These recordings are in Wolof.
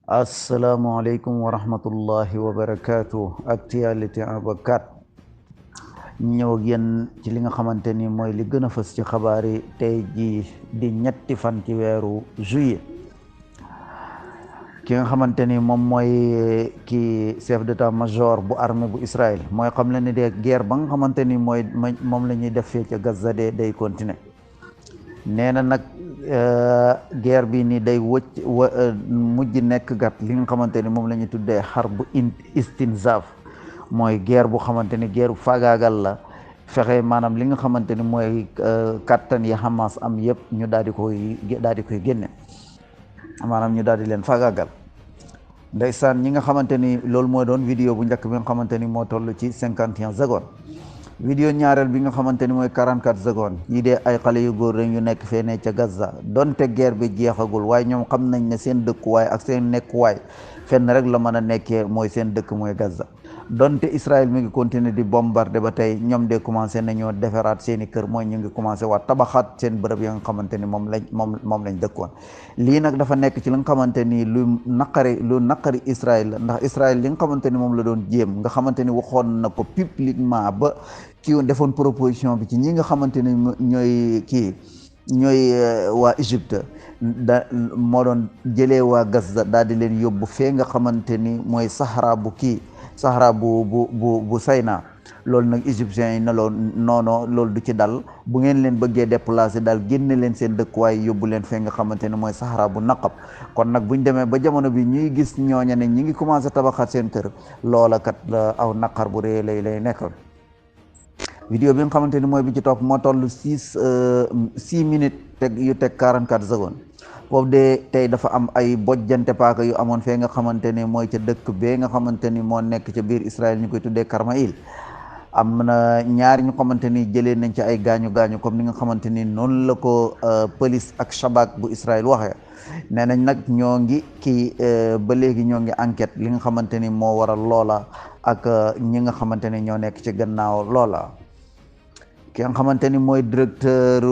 asalaamaaleykum wa rahmatullahi wa barakaatu. Actualité en 24 ñëw ak yéen ci li nga xamante ni mooy li gën a fës ci xabaar yi tey jii di ñetti fan ci weeru juillet. ki nga xamante ni moom mooy kii chef d'état-major bu armée bu Israël mooy xam le ni de guerre ba nga xamante ni mooy moom la ñuy def fee ca Gaza de day continuer. nee na nag guerre bi ni day mujj nekk gat li nga xamante ni moom la ñu tuddee xar bu istinzaaf mooy guerre bu xamante ni guerre bu faagaagal la fexe maanaam li nga xamante ni mooy kattan yi Hamas am yëpp ñu daal di koy génne maanaam ñu daal di leen faagaagal. ndeysaan ñi nga xamante ni loolu mooy doon vidéo bu njëkk bi nga xamante ni moo toll ci 51 secondes. vidéo ñaareel bi nga xamante ni mooy 44 secondes yi dee ay xale yu góor lañ yu nekk fee ne ca Gaza donte guerre bi jeexagul waaye ñoom xam nañ ne seen dëkkuwaay ak seen nekkuwaay fenn rek la mën a nekkee mooy seen dëkk mooy Gaza. donte Israël mi ngi continuer di bombarder ba tey ñoom de commencé nañoo defaraat seen i kër mooy ñu ngi commencé waat tabaxaat seen bërëb ya nga xamante ni moom lañ dëkkoon. lii nag dafa nekk ci li nga xamante ni lu naqari Israël la ndax Israël li nga xamante ni moom la doon jéem nga xamante ni waxoon na ko publiquement ba kii defoon proposition bi ci ñi nga xamante ni ñooy waa Égypte moo doon jëlee waa Gaza daal di leen yóbbu fee nga xamante ni mooy Sahara bu Sayna. loolu nag égyptiens yi ne loolu du ci dal bu ngeen leen bëggee déplacer daal génne leen seen dëkkuwaay yóbbu leen fee nga xamante ne mooy Sahara bu naqab. kon nag buñ demee ba jamono bi ñuy gis ñooña ne ñi ngi commencé tabaxaat seen kër loola kat aw naqar bu rëy lay nekk. vidéo bi nga xamante ni mooy bi ci topp moo toll 6 minutes yu teg 44 secondes foofu de tey dafa am ay bojjante paaka yu amoon fee nga xamante ni mooy ca dëkk bee nga xamante ni moo nekk ca biir Israël ñu koy tuddee Karmaïl. am na ñaari ñu xamante ni jëlee nañ ci ay gaañu comme ni nga xamante ni noonu la ko police ak Shabak bu Israël waxee. nee nañ nag ñoo ngi ba léegi ñoo ngi enquête li nga xamante ni moo waral loola ak ñi nga xamante ni ñoo nekk ci gannaaw loola. ki nga xamante ni mooy directeur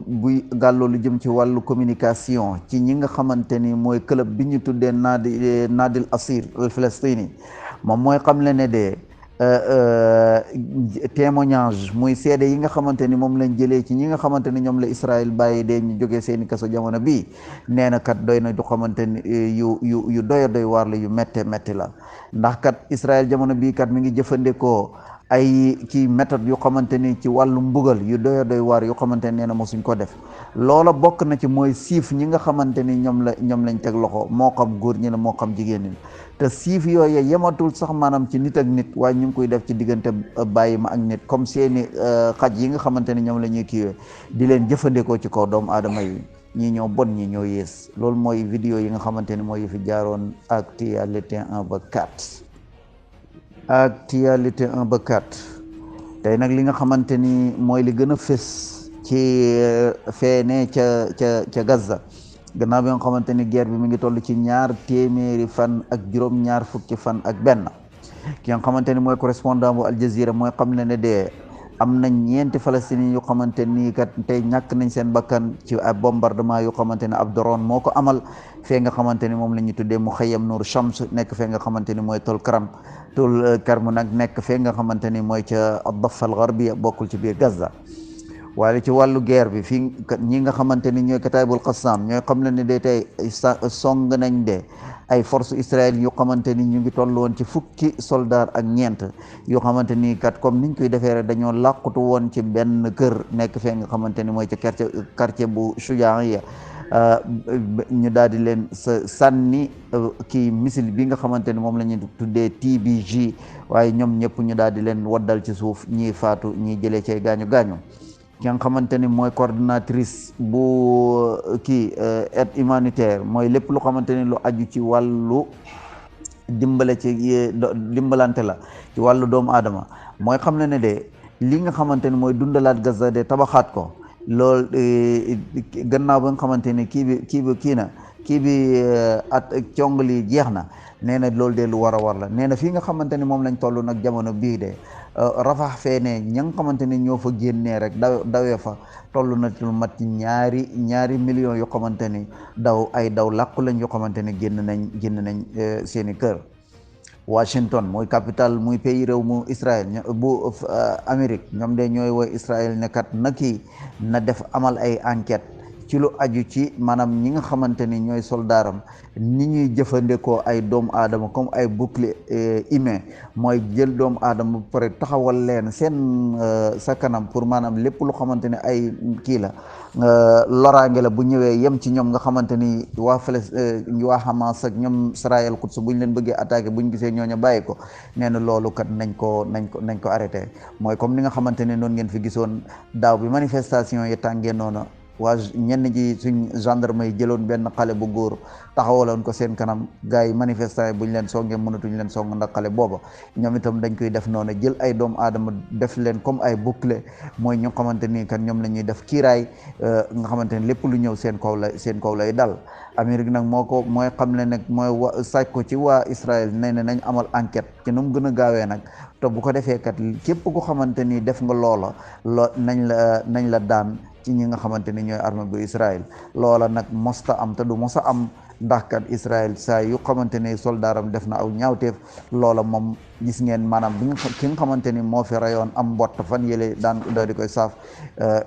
buy gàlloo lu jëm ci wàllu communication ci ñi nga xamante ni mooy club bi ñu tuddee Nadil Asir al Filistini moom mooy xam le ne de témoignage muy seede yi nga xamante ni moom lañ jëlee ci ñi nga xamante ni ñoom la Israël bàyyi de ñu jógee seeni kaso jamono bii nee na kat doy na du xamante ni yu doy waar la yu métte la ndax kat Israël jamono bii kat mi ngi jëfandikoo ay ci méthode yu xamante ni ci wàllu mbugal yu doy waar yu xamante ni nee na mosuñ ko def loola bokk na ci mooy siif ñi nga xamante ni ñoom lañ teg loxo moo xam góor ñi la moo xam jigéen ñi te siif yooyu yematul sax maanaam ci nit ak nit waaye ñu ngi koy def ci diggante bàyyi ma ak nit comme seeni xaj yi nga xamante ni ñoom la ñuy kiiwee di leen jëfandikoo ci kaw doomu aadama yi ñii ñoo bon ñii ñoo yées loolu mooy vidéo yi nga xamante ni mooy yu fi jaaroon Actualité 1/24 Actualité 1/24 tey nag li nga xamante ni mooy li gën a fës ci feene ca Gaza gannaaw bi nga xamante ni guerre bi mi ngi toll ci 200 fan ak juróom-ñaar fukki fan ak benn ki nga xamante ni mooy correspondant bu Al Jazeera mooy xam ne de am na ñeenti Palestiniens yu xamante ni kat tey ñàkk nañ seen bakkan ci ab bombardement yu xamante ni ab drone moo ko amal fee nga xamante ni moom la ñu tuddee Muxayyam Nur Shams nekk fee nga xamante ni mooy Tul Karm nag nekk fee nga xamante ni mooy ca Daffa al Gharbiya bokkul ci biir Gaza. waaye ci wàllu guerre bi fii ñi nga xamante ni ñooy Kataibul Qassam ñooy xam le ne de tey song nañ de ay force Israël yu xamante ni ñu ngi toll woon ci fukki soldat ak ñeent yoo xamante ni kat comme niñ koy defee rek dañoo làqutu woon ci benn kër nekk fee nga xamante ni mooy ca quartier bu Shujaiya ñu daal di leen sànni kii missile bi nga xamante ni moom la ñu tuddee TBG waaye ñoom ñëpp ñu daal di leen waddal ci suuf ñii faatu ñii jëlee cay gaañu ki nga xamante ni mooy coordinatrice bu aide humanitaire mooy lépp lu xamante ni lu aju ci wàllu dimbalante la ci wàllu doomu aadama mooy xam ne de li nga xamante ni mooy dundalaat Gaza de tabaxaat ko loolu gannaaw ba nga xamante ni kii bi at cong li jeex na nee na loolu de lu war la nee na fii nga xamante ni moom lañ toll nag jamono bii de Rafax feene ña nga xamante ni ñoo fa génnee rek dawee fa toll na ci lu mat ci ñaari millions yoo xamante ni daw làqu lañ yoo xamante ni génn nañ seeni kër. Washington mooy capital muy pays réew mu Israël bu Amérique ñoom de ñooy woy Israël ne kat na kii na def amal ay enquête ci lu aju ci maanaam ñi nga xamante ni ñooy soldaaram ni ñuy jëfandikoo ay doomu aadama comme ay bouclier humain mooy jël doomu aadama bu pare taxawal leen seen sa kanam pour maanaam lépp lu xamante ne ay kii la loraange la bu ñëwee yem ci ñoom nga xamante ni waa Palestine waa Hamas ak ñoom Israël Quds bu ñu leen bëggee attaqué bu ñu gisee ñooñu bàyyi ko nee na loolu kat nañ ko arrêté mooy comme ni nga xamante ne noonu ngeen fi gisoon daaw bi manifestation yi tàngee noonu waa ñenn ji suñ gendarme yi jëloon benn xale bu góor taxawaloon ko seen kanam gars yi manifestant yi buñ leen songee mënatuñ leen song ndax xale booba ñoom itam dañ koy def noonu jël ay doomu aadama def leen comme ay bouclier mooy ñu xamante ni kan ñoom la ñuy def kiiraay nga xamante ni lépp lu ñëw seen kaw lay dal. Amérique nag mooy xam ne nag mooy sàcc ko ci waa Israël nee na nañ amal enquête ci nu mu gën a gaawee nag te bu ko defee kat képp ku xamante ni def nga loola nañ la daan ci ñi nga xamante ni ñooy armée bu Israël loola nag mosta am te du mosa am ndax kat Israël saa yu xamante ni soldaaram def na aw ñaawteef loola moom gis ngeen maanaam ki nga xamante ni moo fi rayoon am mbott fan yële daal di koy saaf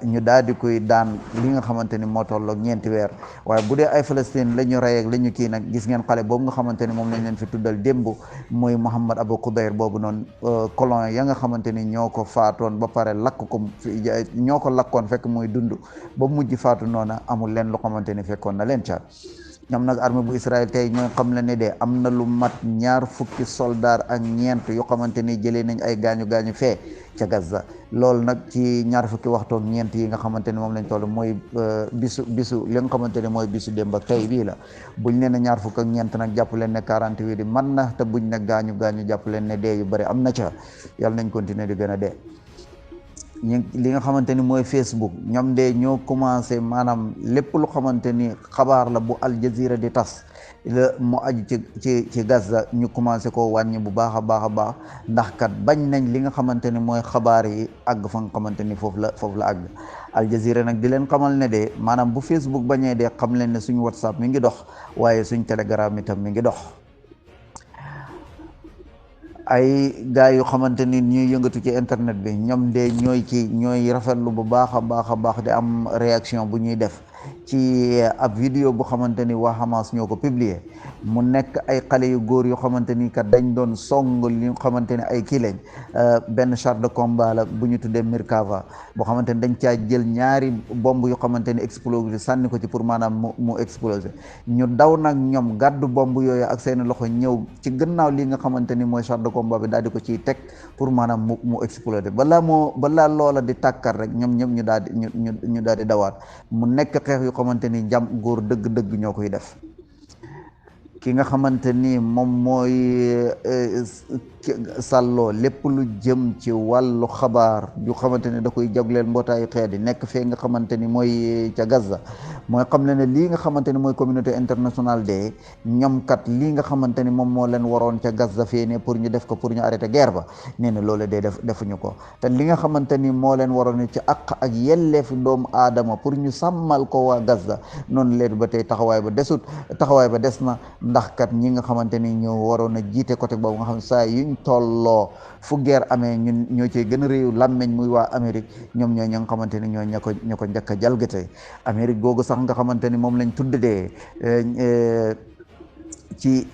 ñu daal di koy daan li nga xamante ni moo tolloog 4 weer waaye bu dee ay Palestine la ñu rey ak la ñu kii nag gis ngeen xale boobu nga xamante ni moom lañ leen fi tuddal démb muy Mohamed Abu Khudayr boobu noonu colon ya nga xamante ni ñoo ko faatoon ba pare lakk ko ñoo ko lakkoon fekk muy dund ba mujj faatu noona amul leen lu xamante ni fekkoon na leen ca ñoom nag armée bu Israël tey ñooy xam la ne de am na lu mat 20 soldaar ak ñeent yoo xamante ni jëlee nañ ay gaañu fee ca Gaza loolu nag ci 20 waxtu ak ñeent yi nga xamante ni moom lañ toll mooy bisu li nga xamante ni mooy bisu démb ak tey bii la buñ leen ne 20 ak ñeent nag jàpp leen ne 48 di man na te buñ ne gaañu jàpp leen ne dee yu bëri am na ca yàlla nañ continuer di gën a dee. li nga xamante ni mooy Facebook ñoom de ñoo commencé maanaam lépp lu xamante ni xabaar la bu Al Jazeera di tas mu aju ci Gaza ñu commencé ko wàññi bu baax a baax ndax kat bañ nañ li nga xamante ni mooy xabaar yi àgg fa nga xamante ni foofu la àgg. Al Jazeera nag di leen xamal ne de maanaam bu Facebook bañee de xam leen ne suñu WhatsApp mi ngi dox waaye suñ Telegram itam mi ngi dox. ay gars yu xamante ni ñuy yëngatu ci internet bi ñoom de ñooy rafetlu bu baax a baax di am réaction bu ñuy def ci ab vidéo bu xamante ni waa Hamas ñoo ko publier mu nekk ay xale yu góor yoo xamante ni kat dañ doon song li nga xamante ni ay kii lañ benn char de combat la bu ñu tuddee Merkava boo xamante ni dañ caa jël ñaari bomb yu xamante ni explosé sànni ko ci pour maanaam mu explosé ñu daw nag ñoom gàddu bomb yooyu ak seen loxo ñëw ci gannaaw li nga xamante ni mooy char de combat bi daal di ko ciy teg pour maanaam mu explosé balaa loola di tàkkar rek ñoom ñëpp ñu daal di dawaat mu nekk xeex yu xamante ni jam góor dëgg-dëgg ñoo koy def. ki nga xamante ni moom mooy sàlloo lépp lu jëm ci wàllu xabaar yu xamante ni da koy jagleel mbootaayu xeet yi nekk fee nga xamante ni mooy ca Gaza mooy xam le ne lii nga xamante ni mooy communauté internationale de ñoom kat lii nga xamante ni moom moo leen waroon ca Gaza fee ne pour ñu def ko pour ñu arrêté guerre ba nee na loolu de defuñu ko te li nga xamante ni moo leen waroon ci àq ak yelleefu doomu aadama pour ñu sàmmal ko waa Gaza noonu leen ba tey taxawaay ba des na ndax kat ñi nga xamante ni ñoo waroon a jiite côté boobu nga xam saa yuñ tolloo fu guerre amee ñun ñoo cee gën a réew làmmeñ muy waa Amérique ñoom ñoo ña nga xamante ni ñoo ña ko njëkk a jalgate Amérique googu sax nga xamante ni moom lañ tuddee ci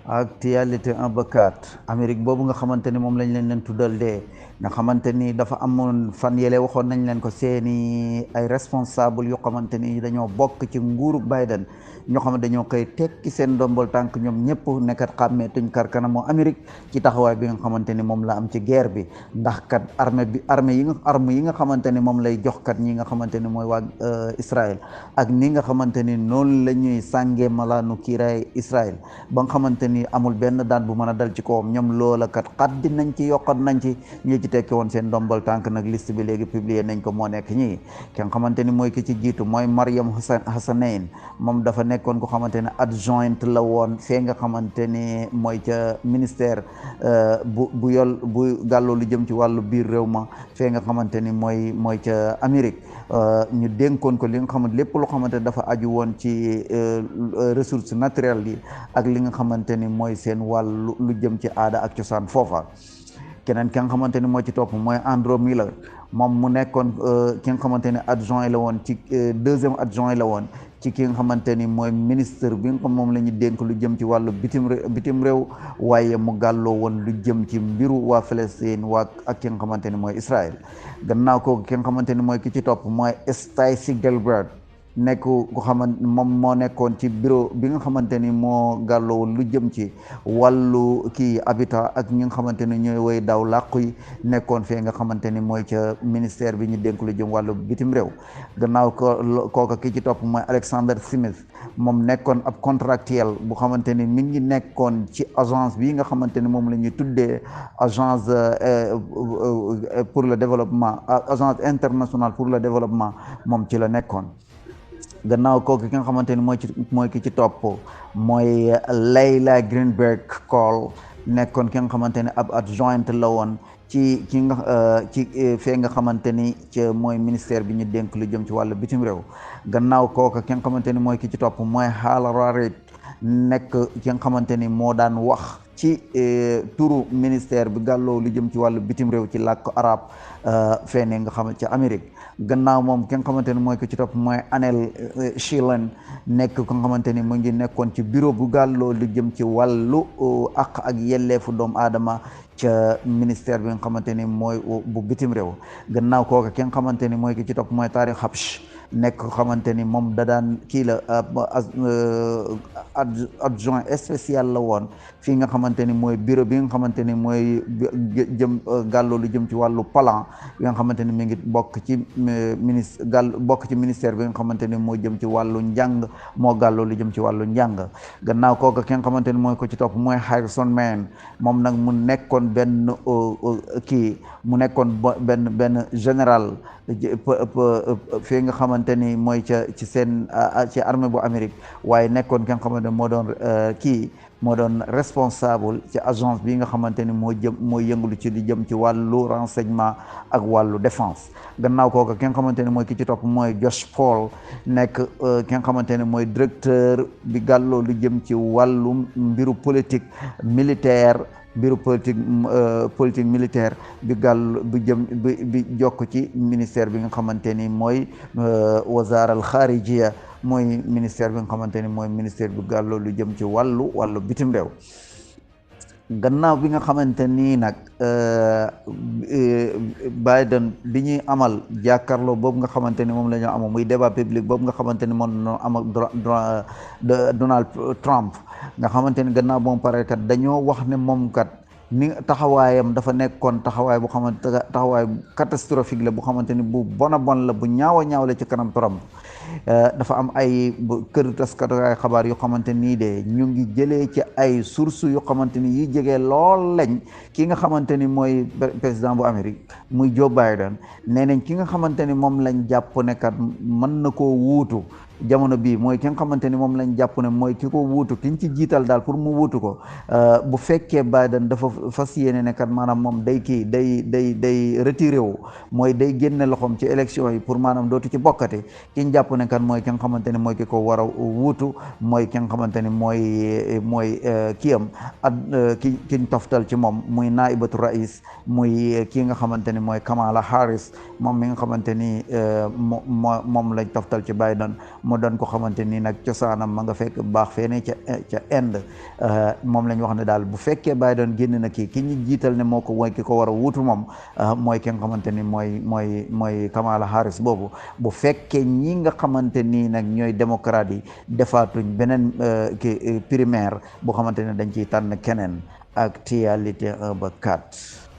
actualité un ba quatre Amérique boobu nga xamante ni moom lañ leen tuddal dee nga xamante ni dafa amoon fan yële waxoon nañ leen ko seeni ay responsable yoo xamante ni dañoo bokk ci nguuru Biden ñoo xam ne dañoo koy tekki seen ndombol tànk ñoom ñëpp nekkat xàmmee tuñ kar kanamu Amérique ci taxawaay bi nga xamante ni moom la am ci guerre bi ndax kat armée yi nga xamante ni moom lay jox kat ñi nga xamante ni mooy waa Israël ak ni nga xamante ni noonu la ñuy sàngee malaanu kiiraay Israël ba nga xamante ni amul benn daan bu mën a dal ci kawam ñoom loola kat xaddi nañ ci yokkat nañ ci ñi ci tekki woon seen ndombal tànk nag liste bi léegi publier nañ ko moo nekk ñii ki nga xamante ni mooy ki ci jiitu mooy Mariam Hassanein moom dafa nekkoon ko xamante ne adjointe la woon fee nga xamante ni mooy ca ministère bu gàlloo lu jëm ci wàllu biir réew ma fee nga xamante ni mooy ca Amérique ñu dénkoon ko li nga xamante lépp loo xamante ne dafa aju woon ci ressources naturelles yi ak li nga xamante ni mooy seen wàllu lu jëm ci aada ak cosaan foofa keneen ki nga xamante ni moo ci topp mooy Andrew Miller moom mu nekkoon ki nga xamante ni adjoint la woon ci deuxième adjoint la woon ci ki nga xamante ni mooy ministre bi nga xam moom la ñu dénk lu jëm ci wàllu bitim réew waaye mu gàlloo woon lu jëm ci mbiru waa Palestine ak ki nga xamante ni mooy Israël gannaaw kooku ki nga xamante ni mooy ki ci topp mooy Stacey Gilbert nekk ko xamante moom moo nekkoon ci bureau bi nga xamante ni moo gàlloo lu jëm ci wàllu kii habitat ak ñi nga xamante ni ñooy woy daw làqu yi nekkoon fee nga xamante ni mooy ca ministère bi ñu dénk lu jëm wàllu bitim réew gannaaw kooka ki ci topp mooy Alexander Smith moom nekkoon ab contractuel bu xamante ni mi ngi nekkoon ci agence bi nga xamante ni moom la ñuy tuddee agence pour le développement agence internationale pour le développement moom ci la nekkoon gannaaw kooku ki nga xamante ni mooy ki ci topp mooy Layla Greenberg Cole nekkoon ki nga xamante ni ab adjointe la woon ci fee nga xamante ni ci mooy ministère bi ñu dénk lu jëm ci wàllu bitim réew gannaaw kooku ki nga xamante ni mooy ki ci topp mooy Hal Rarid nekk ki nga xamante ni moo daan wax ci turu ministère bi gàlloo lu jëm ci wàllu bitim réew ci làkk arab feene nga xam ci Amérique gannaaw moom ki nga xamante ni mooy ko ci topp mooy Anel Sheeran nekk ko nga xamante ni mu ngi nekkoon ci bureau bu gàlloo lu jëm ci wàllu àq ak yelleefu doomu aadama ca ministère bi nga xamante ni mooy bu bitim réew gannaaw kooka ki nga xamante ni mooy ki ci topp mooy Tariq Habsh nekk ko xamante ni moom da daan kii la adjoint spécial la woon fii nga xamante ni mooy bureau bi nga xamante ni mooy jëm gàlloo lu jëm ci wàllu plan bi nga xamante ni mi ngi bokk ci ministère bi nga xamante ni moo jëm ci wàllu njàng moo gàlloo lu jëm ci wàllu njàng gannaaw kooku ki nga xamante ni mooy ko ci topp mooy Harrison Mann moom nag mu nekkoon benn général fii nga xamante ni mooy ci seen ci armée bu Amérique waaye nekkoon ki nga xamante ni moo doon responsable ci agence bi nga xamante ni mooy yëngulu ci di jëm ci wàllu renseignement ak wàllu défense gannaaw kooku ki nga xamante ni mooy ki ci topp mooy Josh Paul nekk ki nga xamante ni mooy directeur bi gàlloo lu jëm ci wàllu mbiru politique militaire militaire bi bi jokk ci ministère bi nga xamante ni mooy wazaara al xaarijiya mooy ministère bi nga xamante ni mooy ministère bi gàlloo lu jëm ci wàllu bitim réew gannaaw bi nga xamante nii nag Biden bi ñuy amal jàkkaarloo boobu nga xamante ni moom la ñu amoon muy débat public boobu nga xamante ni moom la ñu am ak Donald Trump nga xamante ni gannaaw moom pare kat dañoo wax ne moom kat ni taxawaayam dafa nekkoon taxawaay bu xamante taxawaay catastrophique la bu xamante ni bu bon a bon la bu ñaaw a ñaaw la ci kanam Trump dafa am ay kër taskatu ay xabaar yoo xamante nii de ñu ngi jëlee ci ay sources yoo xamante ni yi jege lool lañ ki nga xamante ni mooy président bu Amérique muy Joe Biden nee nañ ki nga xamante ni moom lañ jàpp ne kat mën na koo wuutu jamono bii mooy ki nga xamante ni moom lañ jàpp ne mooy ki ko wuutu ki ñu ci jiital daal pour mu wuutu ko bu fekkee Biden dafa fas yéene ne kat maanaam moom day retiré wu mooy day génne loxoom ci élection yi pour maanaam dootu ci bokkate ki ñu jàpp ne kat mooy ki nga xamante ni mooy ki ko war a wuutu mooy ki nga xamante ni mooy kiyam ki ñu toftal ci moom muy naibatu rais muy kii nga xamante ni mooy Kamala Harris moom mi nga xamante ni moom lañ toftal ci Biden mu doon ko xamante ni nag cosaanam ma nga fekk baax feene ca Inde moom la ñu wax ne daal bu fekkee Biden génn na ki ñu jiital ne moo ko mooy ki ko war a wuutu moom mooy ki nga xamante ni mooy Kamala Harris boobu bu fekkee ñi nga xamante nii nag ñooy démocrate yi defaatuñ beneen primaire bu xamante ne dañ ciy tànn keneen ak actualité 1 ba 4